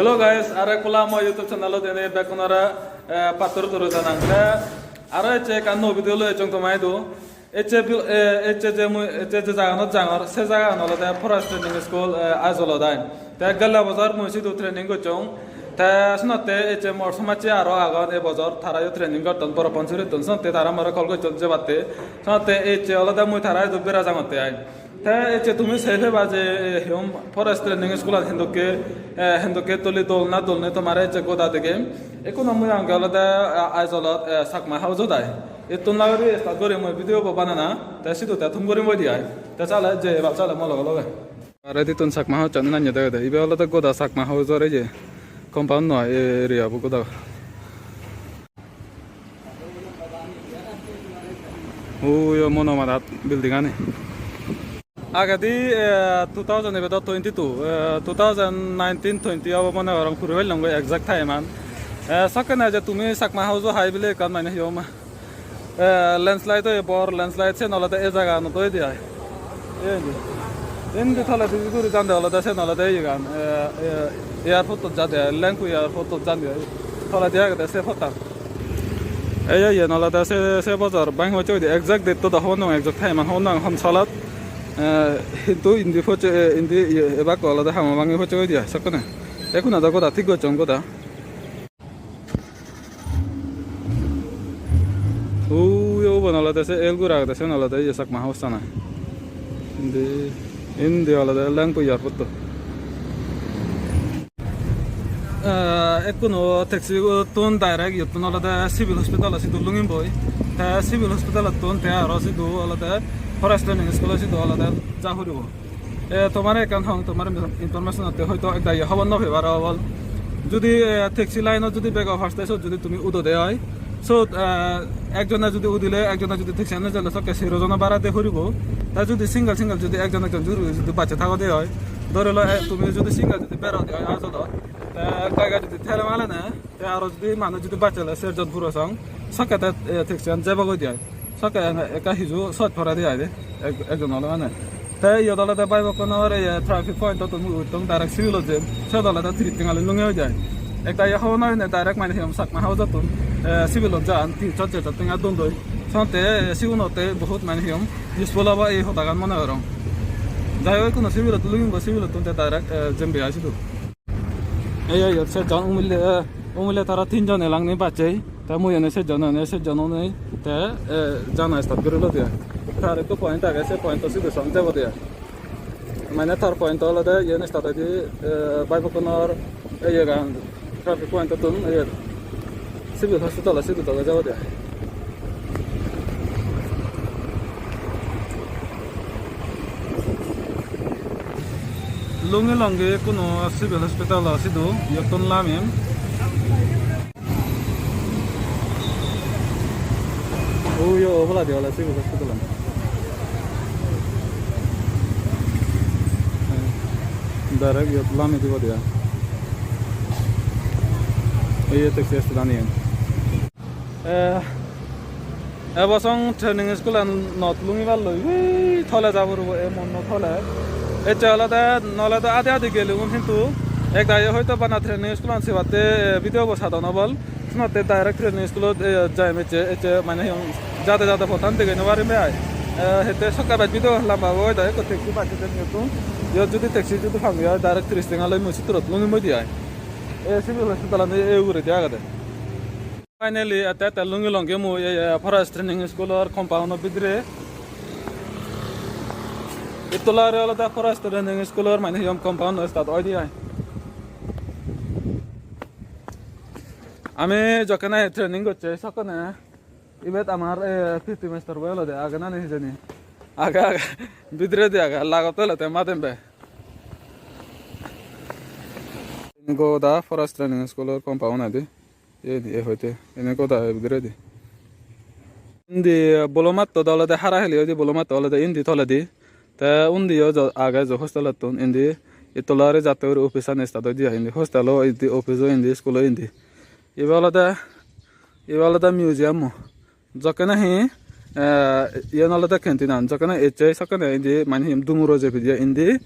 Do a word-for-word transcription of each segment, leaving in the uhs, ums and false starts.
So guys, aro ekkola mo YouTube channel-ot ene bekkunore, eh, pattor turu janang. Te aro ecche ekkan nuo video loi ejjong toma idu. Ecche bil-, eh, ecche je mui, ecche je jaganot jangor, se jagagan olode Forest Training School, eh, Aizawl-ot ai. Te gelle bojor mui sidu training gocchong. Te senotte ecche mor somajje aro agon, e bojor tarayo training gotton, Borapansuryttun. Senotte tara more call gocchon jebatte. Senotte ecche olode mui tara idu bera jangotte ai. Te ecche tumi sei peba je, eh, hi hom, Forest Training School-an hindokke, eh, hindokke tuli dol na dol nei tomare ecche goda degem. Ekkuno mui agonge olode, eh, Aizawl-ot, eh, Chakma House-ot ai. Ittun lagori start gorim mui video bo banana, te sidu te thum gorim oi di ai. Te sale je ebar sale mo loge loge. Aro ittun Chakma House-an nanye degede. Ibe olode goda Chakma House-or ye compound noi, area bo goda. Uyo mono madat building ani. Agedi, eh, two thousand, ebe do twenty-two, eh, two thousand nineteen twenty obo mone gorong, puri pellongoi exact time an. Eh, sokkene je tumi Chakma House-o hai bile ekkan mane hi hom, eh, landslide oye, bor landslide, sen olode e jaga anot oye de ai. Ei je. Indi toledi guri jande olode sen olode iyegan, eh, eh, airport-ot jade ai, Lengpui airport-ot jande ai. Toledi agede se pottan. Ei, ei, iyen olode se, se bojor bangi pocche goi de, exact date-to do hobor nw pang, exact time-an hobor nw pang hon salat. Eh, hintu indi pocche, eh, indi iye, ebak olode hama bangi pocche goi de ai, sokkene. Ekkune do goda thik gocchon goda. Ui, ubon olode se el guri agede, siyen olode iye Chakma House-an ai. Indi, indi olode Lengpui airport-to. Eh, ekkuno taxi-tun direct iyottun olode Civil Hospital-o sidu lungiboi. Te Civil Hospital-ottun te aro sidu olode Forest Training School-o sidu olode ja puribo. Eh, tomare ekkan hong, tomare information-otte hoito ekdagi hobor no pebar obol. Judi, eh, taxi line-ot judi bego first-e sot judi tumi udode oi, sot, eh, ekjone judi udile, ekjone judi taxi-an nejele sokke sero jone bara de puribo. Ta judi single single judi ekjon ekjon judi, judi bacche thagode oi, dhori lo, eh, tumi judi single judi berode oi Aizawl-ot, te ek jaga judi thele male ne, te aro judi manuj judi bacche le serjon puro song, sokke te, eh, taxi-an jebogoi de oi. Sokke ekka hiju sot poredi ai de, ek-, ekjon ole mane. Te iyot olode bhai bokkonor ye traffic point-ottun mui uttong direct civil-ot jem. Siyot olode tiris tenga loi lungi oi jai. Ekdagi hobor nw pang direct mane hi hom Chakma House-ottun, eh, civil-ot jan, tiris sot ser sot tenga don doi. Senotte, eh, sigunotte bohut mane hi hom useful obo ei hodagan mone gorong. Jai hok, ekkuno civil-ot lungiboi, civil-ottun te direct, eh, jembi ai sidu. Ei, ei, iyot sejjon umille, umille tara tinjon elangni bacchei. Te mui ene sejjon, ene sejjon unei. Te, eh, jana start guri lodi ai. Tar ekko point age, se point-o sidu song jebode ai. Mane tar point olode iyen start hoide, eh, bhai bokkonor, eh, iyegan traffic point-ottun, eh, Civil Hospital-o sidu doge jebode ai. Lungi longi kuno Civil Hospital-o sidu, iyottun lamim. Uyo oboladi ole Civil Hospital-an. Direct iyot lami dibo de ai. Ei taxi stand-an iyen. Eh, ebo song training school-anot lungibar loi, ui, tole ja puribo, ei monno tole. Ecche olode, nole do adi adi gelungun, hintu ekdagi hoito bana training school-an sebatte, eh, video bo sadon obol. Senotte direct training school-ot, eh, jaim ecche, ecche mane hi hon, jade jade pottan degei no parim be ai. Eh, hette sokke bej video lamba bo oi de, ekko taxi bacche den iyottun. Iyot judi taxi judi pang de ai, direct tiris tenga loi mui sitturot lungim oi de ai. Eh, Civil Hospital-an ei uguredi agede. Finally, ette ette lungi longi mui ei, eh, Forest Training School-or compound-o bidire. Ittola aro olode Forest Training School-or mane hi hom compound-o start oide ai. Ami jokkene training gocche sokkene ibet amar, eh, P T master bo olode age nani hijeni. Age, age. Bidiredi age, lagotte olode madem be. Goda Forest Training School-or compound adi. Iyeni ei hoite, ene goda ei bidiredi. Indi bolo matto do olode hara heli oide, bolo matto olode indi toledi. Te undi o jo-, age jo hostel-ottun, indi ittola guri jatte guri office-ani start oide ai, indi hostel-o indi, office-o indi, school-o indi. Ibe olode, ibe olode museum-o. Jokke nahi, eh, iyen olode canteen-an. Jokke nahi ecche sokkene indi mane hi dumuro je pide indi,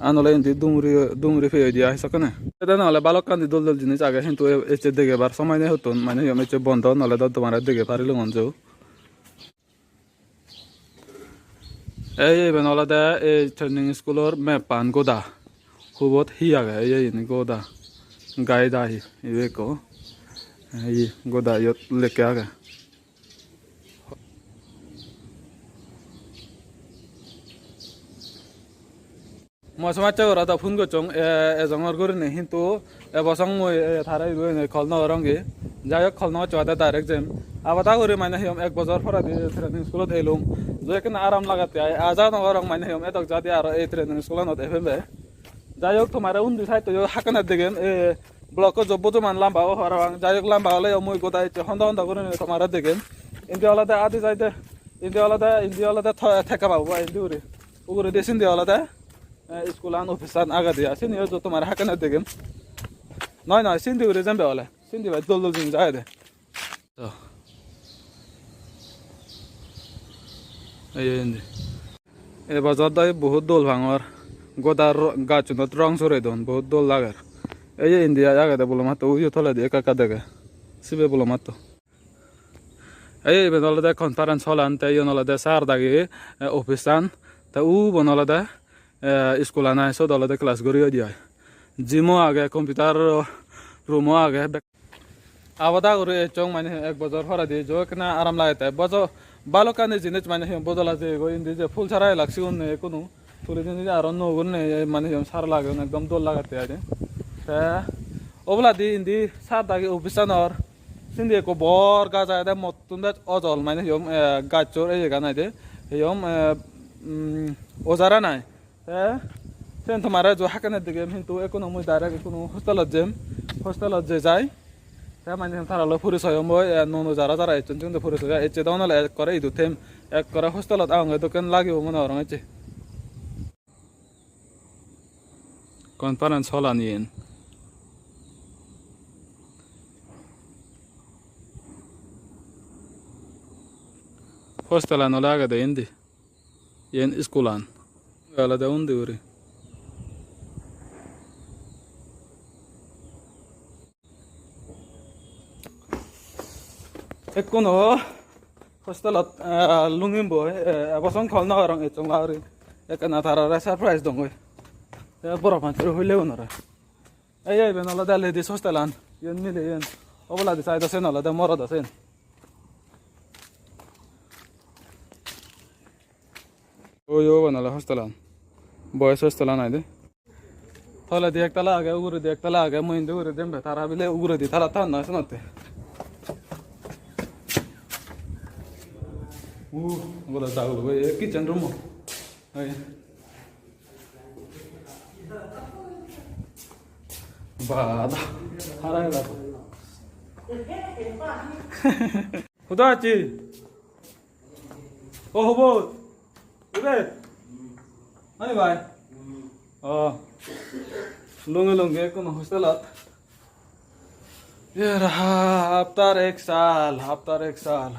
An ole indi dungri, dungri peyedi ai sokkene. Ede nole balokkani dol dol jinis age, hintu e-, ecche degebar somoi nei hottun, mane hiyom ecche bondo, nole do tomare dege parilungon jo. Ei iben olode ei training school-or map-an goda. Hubot hi age ei, ei ini goda. Guide ai ibe ekko. Ei goda iyot lekke age. Mui somajje gora do phone gocchong, e-, ejongor gurinei, hintu ebo song mui, e, tare idu ene call nw goronggi. Jai hok, call nw gocche bade direct jem. Abada guri mane hiyom ek bojor poredi training schoolot elung. Joi ekkena aram lagette ai. Aja nw gorong mane hiyom edok jadi aro ei training schoolanot epembe. Jai hok, tomare undi side-to yo hakkene degem, e, block-o jobbo joman lamba obo parapang. Jai hok, lamba ole yo mui goda ecche honda honda gurinei tomare degem. Indi olode adi jaide, indi olode, indi olode tho-, thekka pabo indi guri. Uguredi sindi olode, eh, school-an, office-an agede ai. Sini yo tomare hakkene degem. Noi, noi, sindi guri jembe ole. Sindi bai dol dol jinis agede. To. Ei, ei, indi. Ei bojor dw ei bohut dol pangor. Goda ro-, gajchunot rong sorey don, bohut dol lager. Ei, ei, indi ai agede bolo matto, uyo toledi ekka ekka dege. Sibe bolo matto. Ei, iben olode conference hall-an, te iyen olode sir dagi, eh, office-an, te ubon olode, eh, school-an ai, siyot olode class guri oide ai. Gym-o age, computer room-o age. Abada guri ecchong mane ek bojor poredi, jo ekkena aram lagette. Bojor, balokkani jinis mane he bodola jeyegoi, indi je phul sara elak sigun nei ekkunu. Tuli dinei aro nuo gurinei mane hiyom sar lageyon, ekdom dol lagette ai de. Te oboladi indi sar dagi office-anor sindi ekko bor gaj agede, mottun bej ojol mane hiyom, eh, gajchor eyegan ai de. Hiyom, eh, mm, ojaran ai. Te sen tomare jo hakkene degem, hintu ekkuno mui direct ekkuno hostelot jem, hostelot je jai. Te mane tara loi porisoy omboi, eh, nuo nuo jara jara ecchon sigun do porisoy oi, ecche do nole ekkore idu them, ekkore hostelot agonge dokken lagibo mone gorong ecche. Conference hall-an iyen. Hostel-an ole agede indi. Iyen school-an. Olode undi guri. Ekkuno hostelot, eh, lungim boi, eh, ebo song call nw gorong, ecchong guri. Ekkena tarare surprise dongoi. Te boro panchero hulle unore. Ei, ei, iben olode ladies hostel-an. Iyen mile iyen. Oboladi side-o sen olode morot o sen. Oi, oban ole hostel-an. Boys hostel-an ai de. Toledi ek tala age, uguredi ek tala age, mui indi uguredi jembe. Tara bile uguredi tala tan noi senotte. Uh, obola dagol, ei kitchen room-o. Ei. Bada. Harai bada. Hudu achi? O hobot. Ibe? Ani bai? O. Lungi lungi ekkuno hostelot. Yer ha, haptar ek sal, haptar ek sal.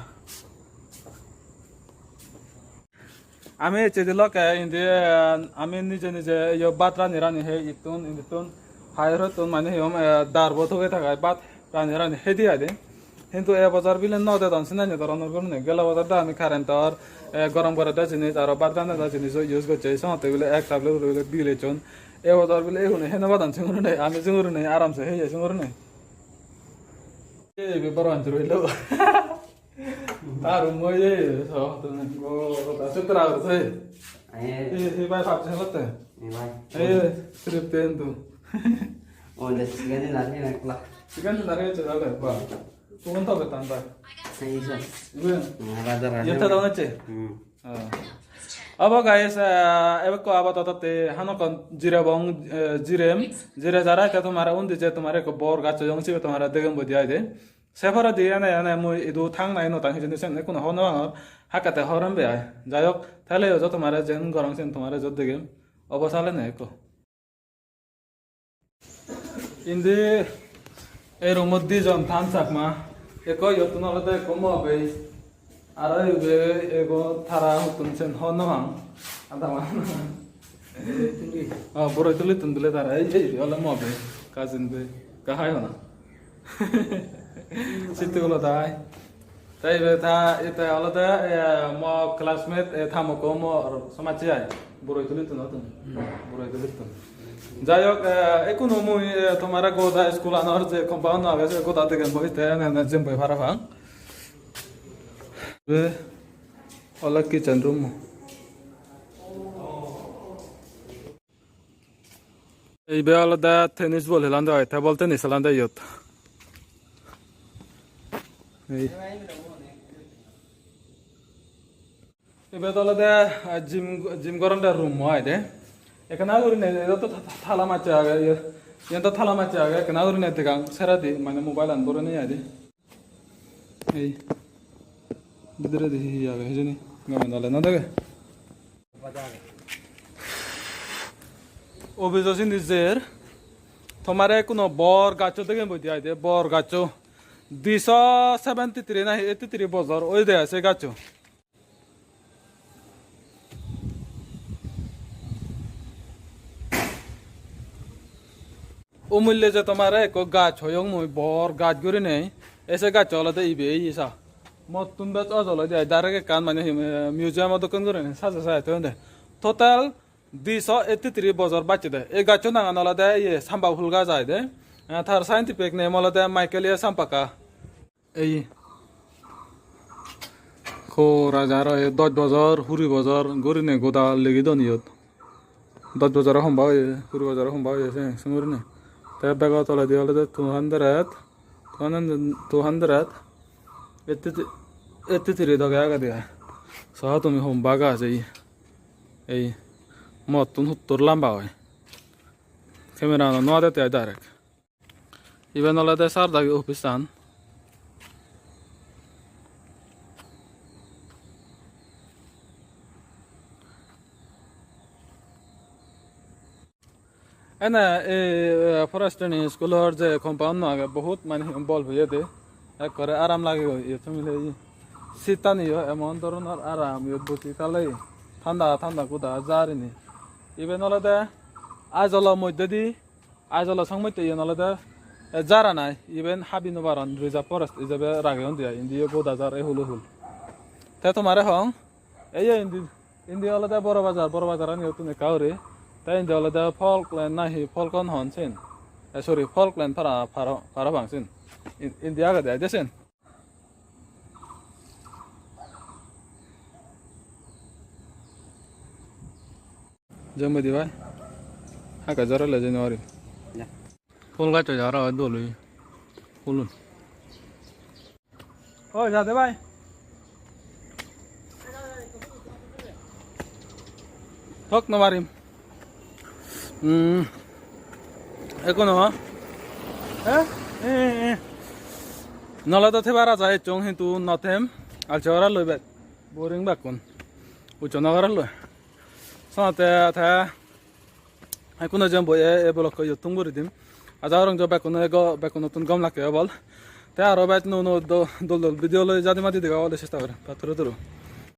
Ami ecche de lokke indi, eh, ami nije nije iyo bhat rani rani hei ittun, indittun, higher-ottun mane hiyom, eh, darbo thogei thagai bhat rani rani hei di ai de. Hintu e bojor bile nw dedon sinani doronor gurinei. Gelo bojor do ami current-or, eh, gorom gorede jinis aro bhat ranede jinis use gocche. Songotte bile ek tablet guri bile bill ecchon. E bojor bile ehune hei nw padon singurune, ami singurune, aramse heye singurune. Ei be boro anjur hoilo. Tar mui ei so, go, ta sutra ur se. Aye. Ei, ei bai pap se hotte. Ei bai. Ei, trip ten tu. Onde chicken dinner ni ekla. Chicken dinner ni chalo ba. Kugun to betan bai. Ei so. Iben. Raja raja. Yetta dong acche. Hmm. Ah. Abo guys, ah, ebekko abadototte hanokkon jirebong, eh, jirem, jire jara ete tomare undi je tomare ekko bor gach oyong sibe tomare degem bodi ai de. Se poredi ene ene mui idu thang nahi nw thang hijeni sen ekkuno hobor nw pangor. Hakkete hobor pembe ai. Jai hok, tale yo jo tomare jen gorong sen tomare jot degem. Obo sale ne ekko. Indi ei roomot dijon than Chakma. Ekko iyottun olode ekko mo bei. Aro ibe ego tara huttun sen hobor nw pang. Adama. Oh, Boroitulitun dile tara. Ei, ei, ole mo be, cousin be. Ka hai hona. Sitte gulo dai. Te ibe ta, ita olode, eh, mo classmate, eh, ta mokko mo somajje ai. Boroitulitun otun. Boroitulitun. Jai hok, eh, ekkuno mui, eh, tomare goda school anor je compound age, se goda degen boi te ene ene jemboi parapang. Ibe ole kitchen room. Ibe olode tennis ball helande oi, table tennis helande iyot. Ei. Ibet olode, ah, gym, gym goronde room oi de. Ekkena gurinei, iyot to tha-, tha-, thala macche age, iye. Iyen to thala macche age, ekkena gurinei degang seredi, mane mobile an boreni ai de. Ei, bidiredi hi hi age hijeni, gome dale no dege. Office-o sindi jer, tomare ekkuno bor gaccho degem boi de ai de, bor gaccho. Diso seventy three nahi eighty three bojor oide ai se gaccho. Umille je tomare ekko gaj hoyong mui, bor gaj gurinei, ei se gaccho olode ibe, ei sa. Mottun bej ojol oide ai, direct ekkan mane hi, eh, museum-o dokken gurinei saje saje toyon de. Total diso eighty three bojor bacche de. Ei gaccho nangan olode iye samba phul gaj ai de. Eh, tar scientific name olode Michaelia sampaka. Ei hor ajar oi, dosh bojor, huri bojor gurinei goda legi don iyot. Dosh bojoro hom ba oye, huri bojoro hom ba oye, se, se gurinei. Te bego toledi olode two hundred, two hundred, two hundred eighty, eighty three doge agede ai. So tumi hom ba gaj ei, ei mottun huttur lamba oi. Camera-ano no adette ai direct. Iben olode sar dagi office-an. Ene ei, eh, forest training school-or je compound-no age, bohut mane bol peye de. Ekkore aram lagegoi iyot thumile ye. Seat-taniyo emon doronor aram, iyot boji thalei thanda thanda goda jar ini. Iben olode Aizawl-o moddedi Aizawl-o song motte iyen olode, eh, jara nai, iben habi no paron, reserve forest ijebe rageyon de ai, indiyo goda jar ei hulo hul. Te tomare hong, ei ye indi, indi olode Boro Bazar, Boro Bazar ani ottun ekka guri. Te indi olode Falkland nahi Falcon hon sen. Eh, sorry, Falkland para, para, parapang sen. In-, indi agede ai de sen. Jemedi bai. Haka jora le jeni ori. Ja. Phul gaccho jara oi dol oi. Phulun. Oi, jade bai. Thok no marim. Hmm. Ekhono. Eh? Eh, eh, eh. Nole do thebar aja echong hintu no them. Alche ora loi bek. Boring bekkun. Uccho no gorelloi. Songotte te ekkuno jembo e, e vlog-ko iyot thum guri dim. Aja gorong jo bekkuno ego, bekkunottun gom lakke obol. Te aro bej nuo nuo do-, dol dol video loi jadi madi dega obole chesta gorim. Patturu turu.